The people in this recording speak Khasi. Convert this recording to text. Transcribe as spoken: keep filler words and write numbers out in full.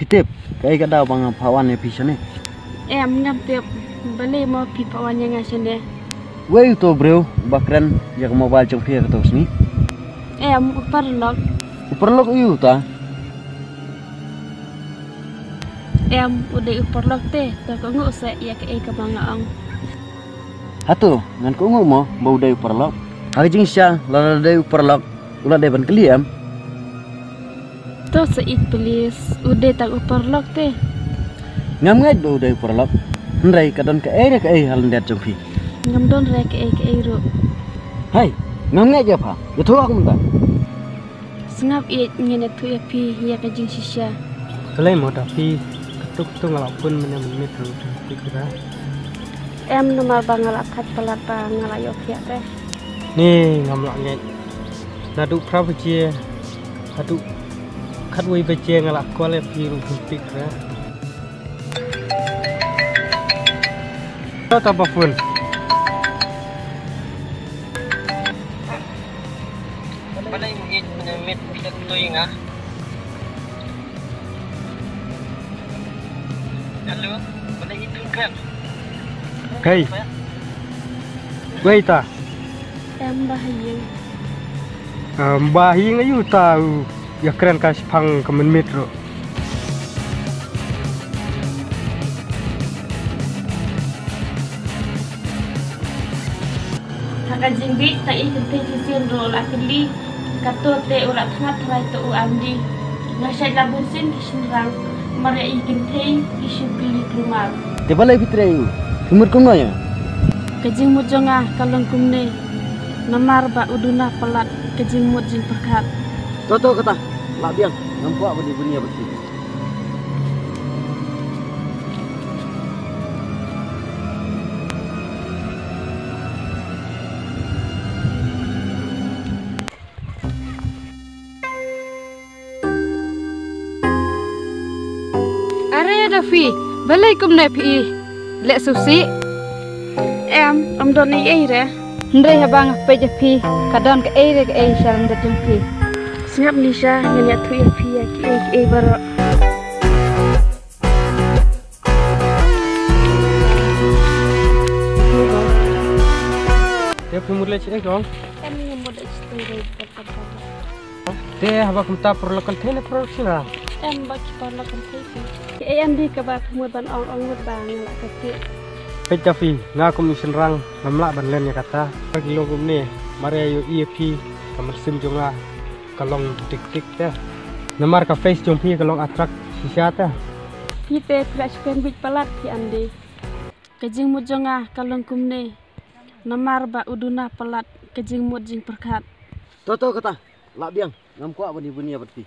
Tip, kaei ka daw ba nga phah wan ïa phi shane? Em, ngam tip. Balei mo phi phah wan ïa nga shane? Wei uto u briew ba kren ïa ka mobile jong phi ha kato ka sngi? Em, u paralok. U paralok aïu uta? Em, u dei u paralok te, to kohnguh seh ïa kaei kaba nga ong. Hato ngan kohnguh mo ba u dei u paralok? Ha ka jingshisha lada dei u paralok u la dei ban kylli em? To sa ïeit please, u dei tang u paralok te. Ngam ngeit ba u dei u paralok. Hynrei ka don kaei re kaei ha lyndet jong phi. Ngam don re kaei kaei ruh. Hai, ngam ngeit ïa pha. Ïathuh ha ka mynta. Sngap ïeit, ngan ïathuh ïa phi ïa ka jingshisha. Balei mo da phi, katto katto nga la bun mynne mynmiet ruh, phi kira. Em, namar ba nga la thait palat ba nga la ïoh khiah te. Ni ngam lah ngeit. Naduh phra baje haduh khatwei baje nga la call ïa phi ruh phim pick re. Kata ba phone. Balei mu ïeit mynne mynmiet phi da khlem ïa nga? Hello, balei ïeit tu kan? Hei. Wei ta. Em, Bah Ïing. Em, Bah Ïing aïu ta u ïakren ka shiphang ka mynmiet ruh. Ha ka jingbieit tang i kynthei shisien ruh la kylli, kato te u la thnat tharai to u Andy. Nga shait la bun sien ki shynrang, namar ïa i kynthei i shu kylli kulmar. Te balei phi trei u? Phi mut kumno ïa? Ka jingmut jong nga ka long kumne, namar ba u duna palat ka jingmut jingpyrkhat. To to kata, lah biang, ngam kwah ban ïa bun ïa bad phi. Are da phi, balei kumne phi leh sngewsih? Em, ym don ei ei re. Hynrei haba nga peit ïa phi, ka don kaei re kaei sha lyndet jong phi. Sngap Nisha, ngan ïathuh ïa phi ïa kiei kiei baroh. Te phi mut leh shi ei kong? Em, nga mut leh shi ei. Te haba kumta paralok kynthei ne paralok shynrang? Em, ba ki paralok kynthei phi. Ei em di kaba phi mut ban ong, ong mut ba nga la kynthei. Peit da phi, nga kum u shynrang ngam lah ban len ïa kata. Ka ki long kumne, mar ïa ïohi ïa phi, ka mynsiem jong nga ka long dik dik te. Namar ka face jong phi ka long attract shisha te. Phi te phi la shu kren bit palat phi Andy. Ka jingmut jong nga ka long kumne. Namar ba u duna palat ka jingmut jingpyrkhat. To to kata, lah biang, ngam kwah ban ïa bun ïa bad phi.